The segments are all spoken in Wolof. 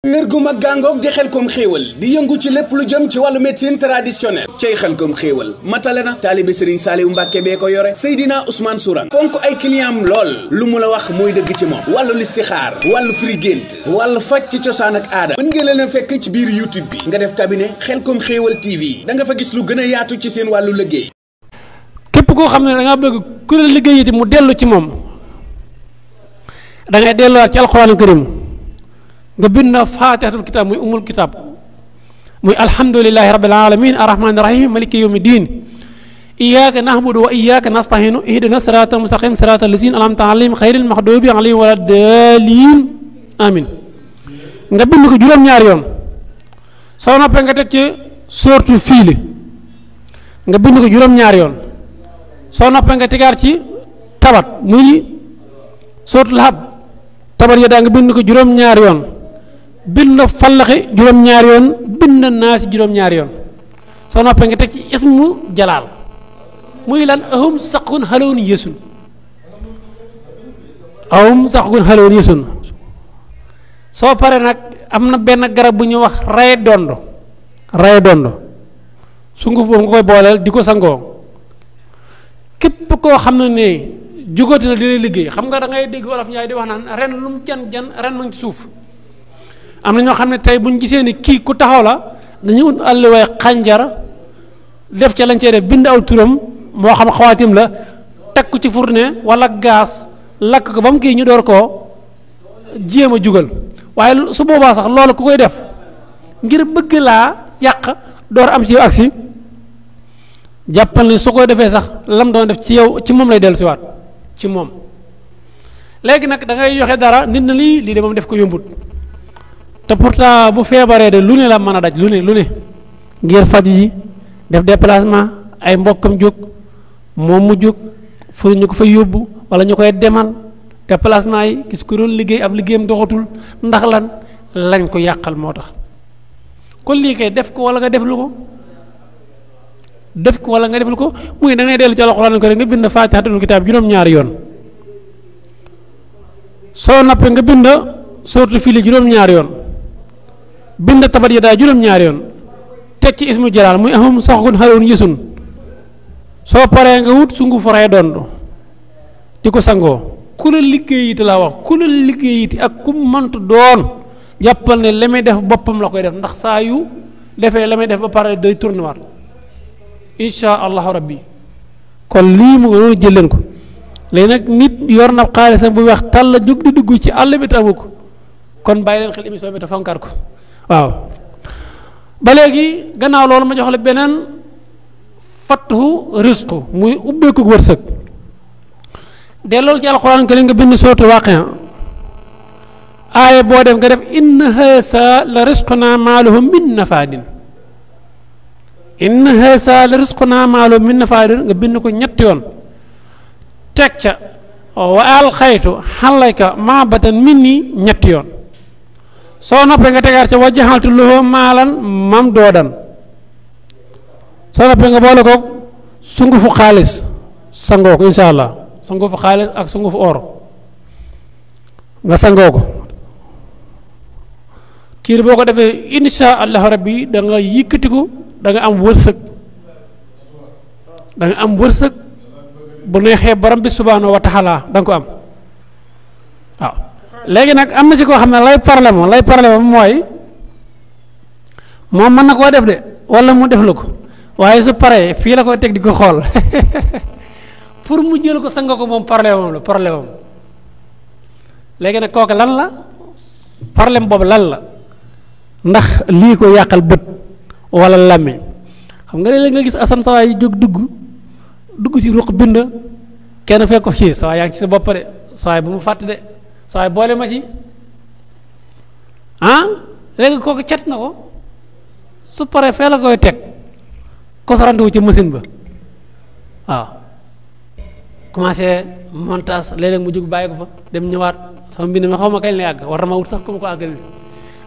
kër gu mag gàngoog di Xelcom xéewal di yëngu ci lépp lu jëm ci wàllu médecine traditionnelle cay Xelcom xéewal matale na taalibe Serigne Saliou Mbacke bee ko yore Seydina Ousmane Sourang fonk ay clientam lool lu mu la wax mooy dëgg ci moom wàllu listixaar wàllu firi gént wàllu faj ci cosaan ak aada mën ngeen leen a fekk ci biir YouTube bi nga def cabinet Xelcom xéewal TV da nga fa gis lu gën a yaatu ci seen wàllu liggéey. képp koo xam ne da ngaa bëgg kuréel liggéeyati mu dellu ci moom da ngay delluwaat ci alxuraanul karim nga bind na faatihatul kitaab muy umul kitaab muy alhamdulillahi rabbil alamin arrahmanir rahim maliki yawmi diin iyyaka na'budu wa iyyaka nasta'inu ihdina siratal mustaqim siratal lazina an'amta alayhim ghayril maghdubi alayhim waladdallin amin nga bind ko juróom-ñaari yoon soo noppee nga teg ci sooratu fiili nga bind ko juróom-ñaari yoon soo noppee nga tegaat ci tabat muy sooratu lahab tabat ya daa nga bind ko juróom-ñaari yoon bind fallaxi juróom-ñaari yoon bind naasi juróom-ñaari yoon soo noppee nga teg ci ismu jalaal muy lan ahum saqun xalawun yesun ahum saqun xalawun yesun soo paree nag am na benn garab bu ñuy wax raye dondo sunguf boobu nga koy booleel di ko sangoo képp koo xam ne ne jugóoti na dina liggéey xam nga da ngay dégg wolof Njaay di wax naan ren lu mu jan ren ma ngi ci suuf am na ñoo xam ne tey buñ gisee ni kii ku taxaw la dañuy ut àlluwaay xànjar def ca lañ cee def bind aw turam moo xam xawaatim la teg ko ci fourne wala gaz lakk ko ba mu kii ñu door koo jéem a jugal waaye su boobaa sax loolu ku koy def ngir bëgg laa yàq door am ci yow agsi jàppal ni su koy defee sax lam doon def ci yow ci moom lay dellu siwaat ci moom léegi nag da ngay joxe dara nit na lii de moom def ko yombut te pourtant bu feebaree de lu ne la mën a daj lu ne ngir faju ji def déplacement ay mbokkam jóg moom mu jóg fu ñu ko fa yóbbu wala ñu koy demal déplacement yi gis ko doon liggéey ab liggéeyam doxatul ndax lan lañ ko yàqal moo tax kon lii kay def ko wala nga deflu ko muy da ngay dellu ci alxuraan ko rek nga bind faatihatul kitaab juróom-ñaari yoon soo noppee nga bind sooratu fiili juróom-ñaari yoon bind tabat yadaa juróom-ñaari yoon teg ci ismu jalaal muy ahum saxun xalawun yesun soo paree nga wut sungu foree doon di ko sangoo ku la liggéeyiti laa wax ku la liggéeyiti ak ku mëntu doon jàppal ne la may def boppam la koy def ndax saa yu defee la may def ba pare day tourné waat insha allahu rabbi kon lii mu nga noonu jël leen ko léegi nag nit yor na xaalisam bu weex tàll la jóg di dugg ci àll bi te amu ko kon bàyyi leen xel émission bi te fonkaat ko waaw ba léegi gannaaw loolu ma jox la beneen fattu risque muy ubbeeku wërsëg dellool ci alxuraan ka nga bind sootu Waaqi'a aaya boo def nga def inna haasa la risquna maaluhu min nafaadin inna haasa la risquna maaluhu min nafaadin nga bind ko ñetti yoon teg ca wa alxaytu xalayka maabatan minni ñetti yoon soo noppee nga tegaat ca wa jaxaltu lahu maalan mamdoodan soo noppee nga boole ko sungufu xaalis sangoo ko insha allah sungufu xaalis ak sungufu or nga sangoo ko kii boo ko defee insha allah rabbi da nga yëkkatiku da nga am wërsëg bu neexee borom bi subhaanahu wa taala da nga ko am waaw léegi nag am na ci koo xam ne lay problème mooy moom mën na koo def de wala mu def la ko waaye su paree fii la koy teg di ko xool pour mu jël ko sanga ko moom problème am léegi nag kooku lan la problème boobu lan la ndax lii ko yàqal bët wala làmmiñ xam nga léeg-léeg nga gis asan sawaay jóg dugg ci ruq bind kenn fekk ko fii sawaay yaa ngi ci sa bopp de sawaay bu mu fàtte de sawaay boole ma ci léegi kooku cet na ko su paree fee la koy teg ko sarantuwu ci machine ba waaw commencé montage léeg-léeg mu jóg bàyyi ko fa dem ñëwaat sama mbind mi xaw ma kañ lay àgg war na ma wut sax ku ma ko àggal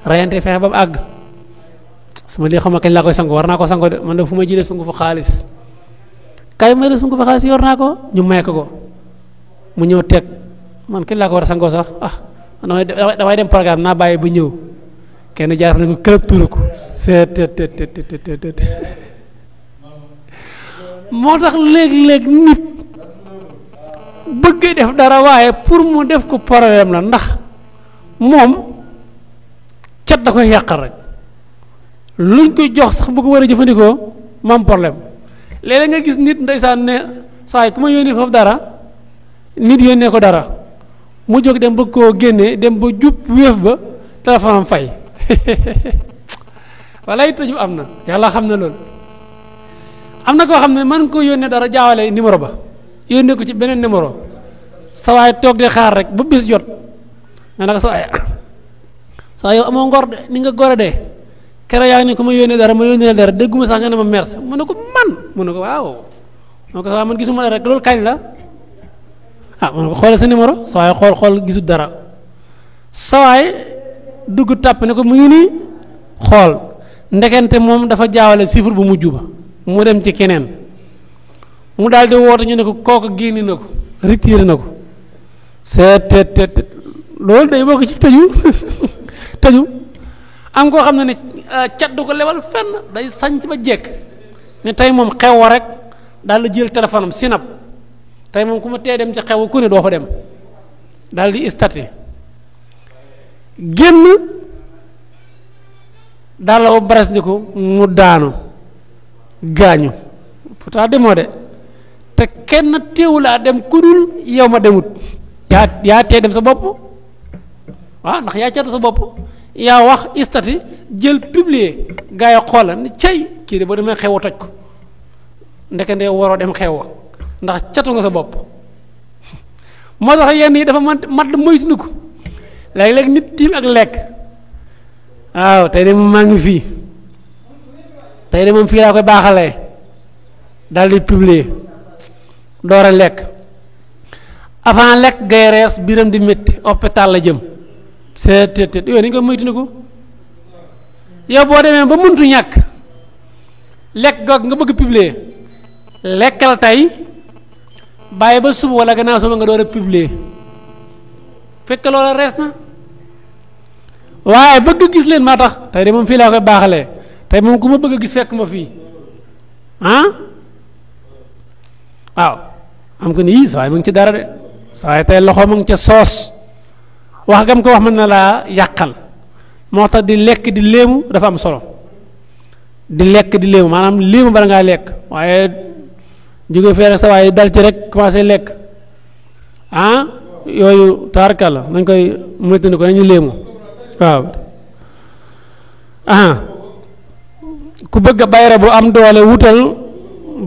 rayante fexe ba mu àgg sama lii xaw ma kañ laa koy sango war naa ko sango de man de fu ma jëlee sungu fa xaalis kay may de sungu fa xaalis yor naa ko ñu may ko mu ñëw teg man kañ laa ko war a sangoo sax damay dem programme naa bàyyi ba ñëw kenn jaar na ko këlëb tuuru ko seet moo tax léeg-léeg nit bëgg def dara waaye pour mu def ko problème la ndax moom cat da koy yàqal rek luñ koy jox sax bu ko war a jëfandikoo mu am problème léeg-léeg nga gis nit ndeysaan ne saa yi ku ma yónnee foofu dara nit yónnee ko dara mu jóg dem bëgg koo génnee dem ba jub wéef ba téléphone am fay walla it tëju am na yàlla xam na loolu am na koo xam ne mën ko yónnee dara jaawale numéro ba yónnee ko ci beneen numéro sa waay toog di xaar rek ba bis jot nga naka saa yow amoo ngor de ni nga gore de kere yaa ngi ne ko ma yónnee dara ma yónnee dara dégguma sax nga ne ma merci mu ne ko man mu ne ko waaw mu ne ko saa man gisuma rek loolu kañ la mu ne ko xoolal sa numéro sa waay xool gisul dara sa waay dugg tàpp ne ko mu ngi nii xool ndekente moom dafa jaawale chiffre bu mujj ba mu dem ci keneen mu daal di woote ñu ne ko kooku génne na ko retiré na ko seet loolu day bokk ci tëju am koo xam ne cat du ko lebal fenn day sañc ba jekk ne tey moom xew wa rek daal di jël téléphone am sinap tey moom ku ma tee dem ci xew ku ne doo fa dem daal di istaté génn daal la baras ni ko mu daanu gaañu pourtant demoo de te kenn teewulaa dem ku dul yow ma demut yaa tee dem sa bopp waaw ndax yaa catu sa bopp yaa wax istati jël publier gaa yi xoola ni cey kii de boo demee xew a toj ko ndekende waroo dem xew wa ndax catu nga sa bopp moo tax yenn yi dafa mat moytu ko léeg-léeg nit tiim ak lekk waaw tey de moom maa ngi fii tey de moom fii laa koy baaxalee daal di publier door a lekk avant lekk gay rees biram di métti hôpital la jëm seet yooyu dañu koy moytu ko yow boo demee ba muntu ñàkk lekk goog nga bëgg publier lekkal tey bàyyi ba suba wala gannaaw suba nga door a publier fekk loola rees na waaye bëgg gis leen maa tax tey de moom fii laa koy baaxalee tey moom ku ma bëgg a gis fekk ma fii waaw am ko ni saa yi mu ngi ci dara de saa yi tey loxo mu ngi ca soos wax gam ko wax mën na laa yàqal moo tax di lekk di léemu dafa am solo di lekk di léemu maanaam léemu bala ngaa lekk waaye jóge fee rek sa waaye dal ci rek commencé lekk yooyu taarkal la nañ koy moytandi ko nañu léemu waaw ku bëgg a bayra bu am doole wutal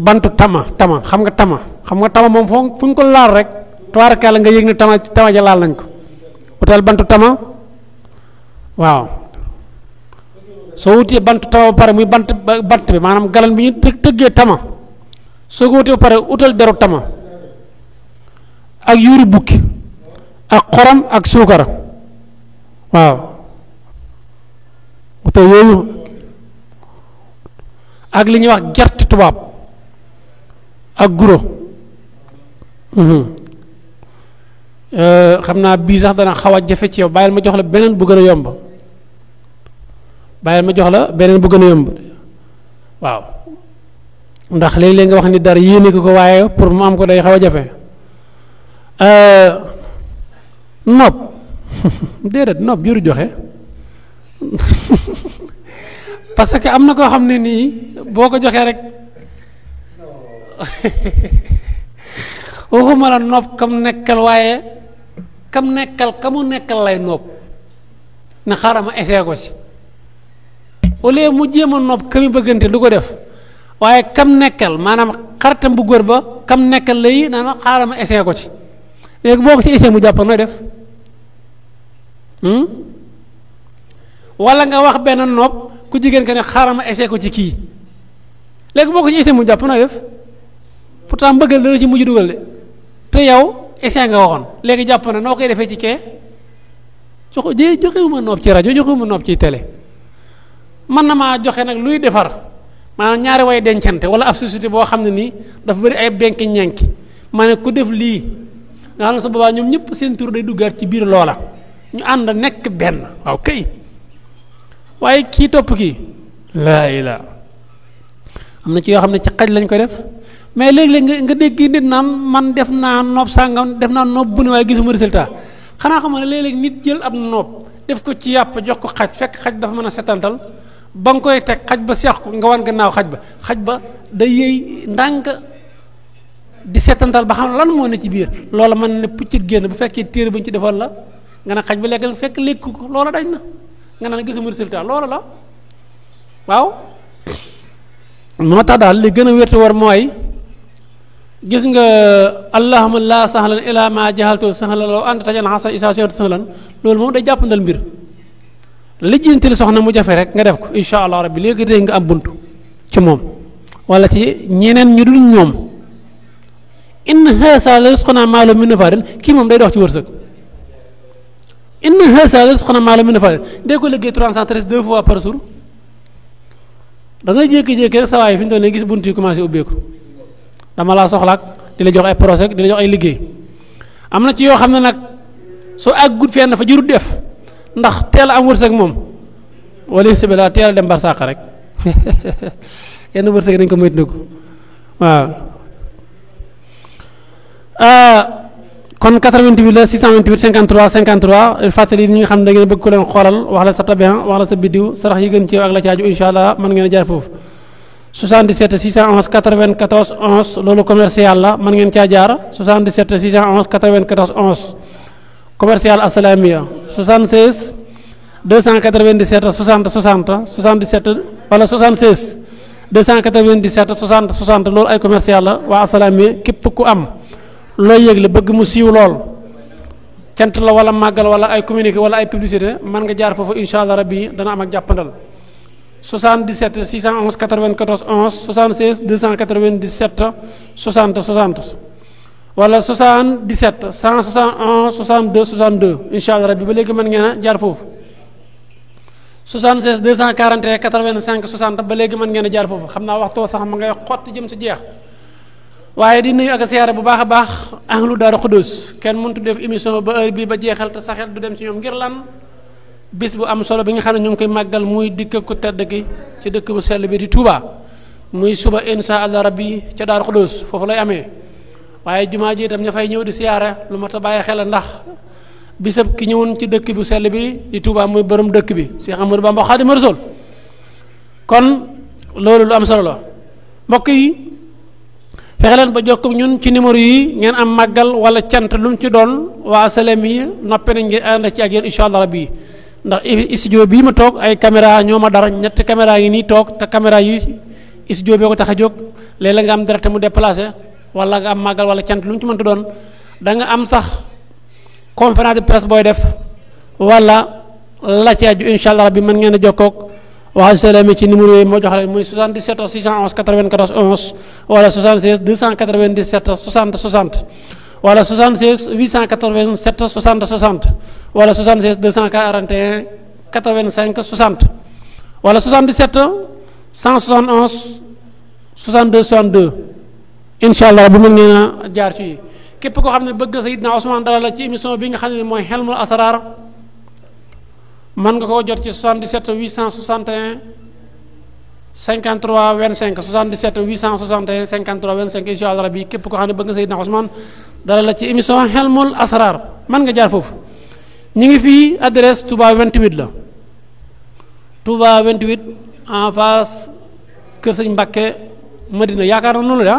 bantu tama xam nga tama moom fu ñu ko laal rek taarkal la nga yëg ne tama ja laal nañ ko wutal bantu tama waaw soo wutee bantu tama ba pare muy bant bi maanaam galan bi ñu tëggee tama soo ko wutee ba pare utal deru tama ak yuuri bukki ak xorom ak suukar waaw utal yooyu ak li ñuy wax gerte tubaab ak guro xam naa bii sax dana xaw a jafe ci yow bàyyil ma jox la beneen bu gën a yomb waaw ndax léeg-léeg nga wax ni dara yéene ko waaye pour mu am ko day xaw a jafe nopp déedéet nopp juru joxe parce que am na koo xam ne nii boo ko joxee rek waxuma la nopp kam nekkal waaye kamu nekkal lay nopp ne xaaral ma essayé ko ci au lieu mu jéem a nopp kami bëggante du ko def waaye kam nekkal maanaam xaritam bu góor ba kam nekkal lay naan xaaral ma essayé ko ci léegi boo ko ci essayé mu jàpp nooy def wala nga wax benn nopp ku jigéen ka ne xaaral ma essayé ko ci kii léegi boo ko ci essayé mu jàpp nooy def pourtant mbëggal dana ci mujj dugal de te yow essayé nga waxoon léegi jàpp na noo koy defee ci kee joxewuma nopp ci rajo joxewuma nopp ci télé mën na maa joxe nag luy defar maanaam ñaari way dencante wala ab société boo xam ne nii dafa bëri ay benki ñenki ma ne ku def lii nga xam ne sa boobaa ñoom ñëpp seen tur day duggaat ci biir loola ñu ànd nekk benn waaw kay waaye kii topp kii laa ilaa am na ci yoo xam ne ci xaj lañ ko def mais léeg-léeg nga dégg nit naan man def naa noob sàngam def naa noob bu ne waaye gisuma résultat xanaa xam ne léeg-léeg nit jël ab noob def ko ci yàpp jox ko xaj fekk xaj dafa mën a setantal ba nga koy teg xaj ba seex ko nga wan gannaaw xaj ba day yëy ndànk di setantal ba xam lan moo ne ci biir loola mën ne puccit génn bu fekkee téere bu ñu ci defoon la nga ne xaj ba lekk fekk lekk ko loola dañ na nga naan gisuma résultat loola la waaw moo tax daal li gën a wérte war mooy gis nga allahumma laa sahlan ila ma jahaltu sahlan law anta tajal hasan isa sahlan loolu moom day jàppandal mbir lijjantil soxna mu jafe rek nga def ko insha allah rabbi léegi tey nga am buntu ci moom wala ci ñeneen ñu dul ñoom in haasa la risquna maa lahu min nafaadin kii moom day dox ci wërsëg in haasa la risquna maa lahu min nafaadin dee ko liggéey 313 2 fois par jour da ngay jékki-jékki rek sa waay fi ñu doon ne gis bunt yi commencé ubbeeku dama laa soxlaak di la jox ay projet di la jox ay liggéey am na ci yoo xam ne nag soo àggut fenn fa jurut def ndax teel a am wërsëg moom wala si la teel a dem barsàq rek yenn wërsëg dañ ko moytandiku waaw kon 88 la 628 53 53 fàttali ñi nga xam ne da ngeen bëgg ko leen xoolal wax la sa tabian wax la sa biddiw sarax yi gën ci ak la caaju insha allah mën ngeen a jaar foofu 77 611 94 11 loolu commercial la mën ngeen caa jaar 77 611 94 11 commercial Assalaamy 76 297 60 60 77 wala 76 297 60 60 loolu ay commercial la waa Assalaamy képp ku am looy yëgle bëgg mu siiw lool cant la wala màggal wala ay communiqué wala ay publicité mën nga jaar foofu insha allah rabbi dana am ak jàppandal 77 611 94 11 76 297 60 60 wala 77 161 62 62 insha allah rabbi ba léegi mën ngeen a jaar foofu 76 241 85 60 ba léegi mën ngeen a jaar foofu xam naa waxtoo sax ma ngay xotti jëm si jeex waaye di nuyu ak siyaare bu baax a baax ahlu Daaru Xudoos kenn mënut def émission ba heure bii ba jeexal te saxel du dem ci ñoom ngir lan bis bu am solo bi nga xam ne ñu ngi koy màggal muy dikk ku tedd gi ci dëkk bu sell bi di Touba muy suba insha allah rabbi ca Daaru Xudoos foofu lay amee waaye jumaa ji itam ña fay ñëw di siyaare lu mat a bàyyi xel ndax bisab ki ñëwoon ci dëkk bu sell bi di Touba muy borom dëkk bi Cheikh Ahmadou Bamba Xaadimu Rasuul kon loolu lu am solo la mbokk yi fexe leen ba jokk ñun ci numéro yi ngeen am màggal wala cant lu mu ci doon waa Assalaamy yi noppe nañ ngeen ànd ci ak yéen incha allah rabbi ndax studio bii ma toog ay caméra ñoo ma dara ñetti caméra yi nii toog te caméra yi studio bee ko tax a jóg léeg-léeg nga am direct mu déplacé wala nga am màggal wala cant lu mu ci mënta doon da nga am sax conférence de presse booy def wala la ci aju incha allah rabbi mën ngeen a jokkoog waa Assalaamy ci numéro yi moo jox leen muy 77 611 94 11 wala 76 297 60 60 wala 76 887 60 60 wala 76 241 85 60 wala 77 171 62 62 incha allah bu mën ngeen a jaar ci képp koo xam ne bëgg Seydina Ousmane dara la ci émission bi nga xam ne mooy Hilmul Asrar mën nga koo jot ci 77 861 53 25 77 861 53 25 incha allah rabbi képp koo xam ne bëgg nga Seydina Ousmane dara la ci émission Hilmul Asrar mën nga jaar foofu ñu ngi fii adresse Touba 28 la Touba 28 en face Kër Sëñ Mbàkke Madina yaakaar na noonu la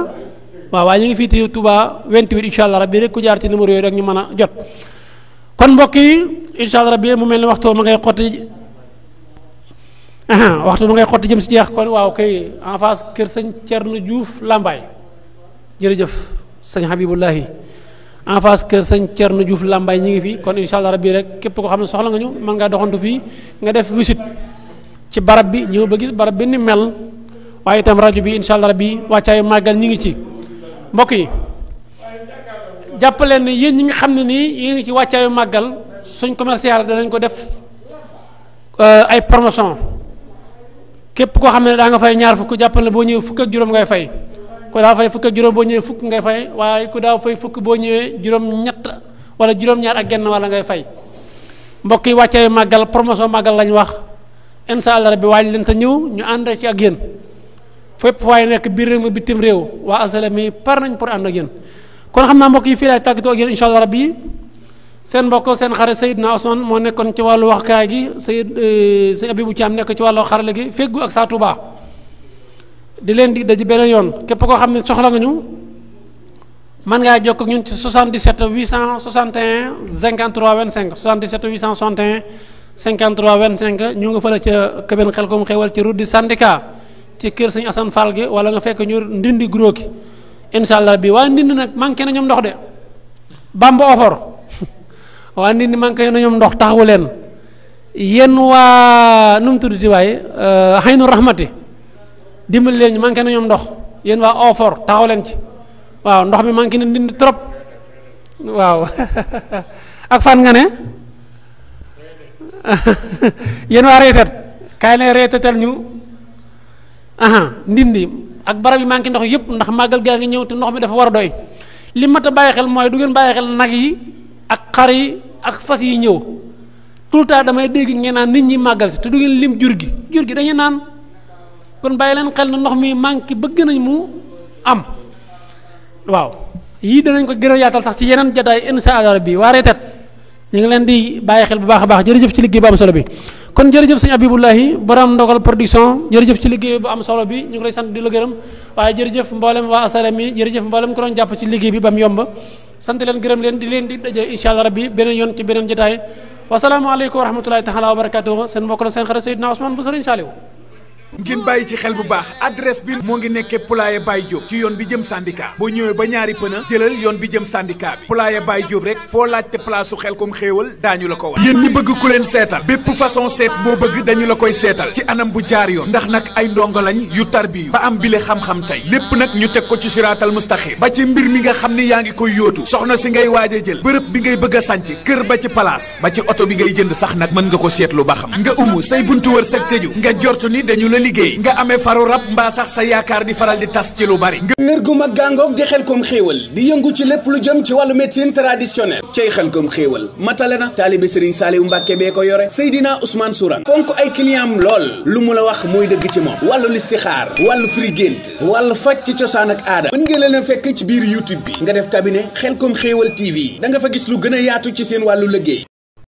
waaw waaye ñu ngi fii ci Touba 28 incha allah rabbi rek ku jaar ci numéro yooyu rek ñu mën a jot kon mbokk yi incha allah rabbi mu mel ni waxtu ma ngay xotti waxtu ma ngay xotti jëm si jeex kon waaw kay en face Kër Sëñ Thierno Diouf Lambaye jërëjëf sëñ Habibullahi en face Kër Sëñ Thierno Diouf Lambaye ñi ngi fi kon incha allah rabbi rek képp ko xam ne soxla nga ñu mën ngaa doxantu fii nga def visite ci barab bi ñëw ba gis barab bi ni mel waaye itam rajo bi incha allah rabbi wàccaayu màggal ñi ngi ci mbokk yi jàppaleen ne yéen ñi nga xam ne nii yéen ngi ci wàccaayu màggal suñ commercial danañ ko def ay promotion képp koo xam ne daa nga fay ñaar fukk jàppal ne boo ñëwee fukk ak juróom ngay fay ku daa fay fukk ak juróom boo ñëwee fukk ngay fay waaye ku daa fay fukk boo ñëwee juróom ñett wala juróom-ñaar ak genn wala ngay fay mbokk yi wàccaayu màggal promotion màggal lañ wax incha allah rabbi waaj leen te ñëw ñu ànd ci ak yéen fépp waaye nekk biir réew mi bitim réew waa Assalaamy par nañ pour ànd ak yéen kon xam naa mbokk yi fii laay tàggatoo ak yéen incha allah rabbi seen mbokk seen xarit Seydina Ousmane moo nekkoon ci wàllu waxkaay gi sëñ Abibou Thiam nekk ci wàllu xarale gi feggu ak Saa Touba di leen di daji beneen yoon képp koo xam ne soxla nga ñu mën ngaa jokk ak ñun ci 77 861 53 25 77 861 53 25 ñu nga fële ca Kébéen Xelkom xewal ci route du syndicat ci kër sëñ Assane Fall gi wala nga fekk ñu ndindi guro gi incha allah bi waaye ndindi nag manqué na ñoom ndox de Bamba ofor waa ndindi manqué na ñoom ndox taxawu leen yéen waa nu mu tuddati waaye Xaynu Rahmati dimbali leen ñu manqué na ñoom ndox yéen waa ofor taxaw leen ci waaw ndox mi manqué na ndindi trop waaw ak fan nga ne yéen waa reetet kaay leen reetetal ñu ndindi ak barab yi manqué ndox yëpp ndax màggal gaa ngi ñëw te ndox mi dafa war a doy li mat a bàyyi xel mooy du ngeen bàyyi xel nag yi ak xar yi ak fas yi ñëw tout le temps damay dégg ngeen naan nit ñi màggal si te du ngeen lim jur gi dañuy naan kon bàyyi leen xel na ndox mi manqué bëgg nañ mu am waaw yii danañ ko gën a yaatal sax ci yeneen jotaay insha Allah bi waa reetet ñu ngi leen di bàyyi xel bu baax a baax jërëjëf ci liggéey bu am solo bi kon jërëjëf sëñ Abibullahi borom ndogal production jërëjëf ci liggéey bu am solo bi ñu ngi lay sant di la gërëm waaye jërëjëf mboolem waa Assalaamy jërëjëf mboolem ko doon jàpp ci liggéey bi ba mu yomb sant leen gërëm leen di leen di daje insha Allah rabbi beneen yoon ci beneen jotaay wasalaamaaleykum wa rahmatullahi taala wa barakatuh seen mbokk la seen xarit Seydina Ousmane bu Sëriñ Saliou ngeen bàyyi ci xel bu baax adresse bi moo ngi nekkee Poulailler Baye Diop ci yoon bi jëm syndicat boo ñëwee ba ñaari pëna jëlal yoon bi jëm syndicat bi Poulailler Baye Diop rek foo laajte place su Xelkom xéewal daañu la ko wax yéen ñi bëgg ku leen seetal bépp façon seet boo bëgg dañu la koy seetal ci anam bu jaar yoon ndax nag ay ndongo lañ yu tarbiyu ba am bile xam-xam tey lépp nag ñu teg ko ci siraatal mustaqim ba ci mbir mi nga xam ni yaa ngi koy yóotu soxna si ngay waaj a jël bërëb bi ngay bëgg a sànc kër ba ci place ba ci oto bi ngay jënd sax nag mën nga ko seetlu ba xam nga umu say buntu wër sëg tëju nga jortu ni dañu la liggéey nga amee faru rab mbaa sax sa yaakaar di faral di tas ci lu bari kër gu mag gàngoog di Xelkom xéewal di yëngu ci lépp lu jëm ci wàllu médecine traditionnelle cay Xelkom xéewal matale na taalibe Serigne Saliou Mbacke bee ko yore Seydina Ousmane Sourang fonk ay client lool lu mu la wax mooy dëgg ci moom wàllu listixaar wàllu firi gént wàllu faj ci cosaan ak aada mën ngeen leen a fekk ci biir YouTube bi nga def cabinet Xelkom xéewal TV da nga fa gis lu gën a yaatu ci seen wàllu liggéey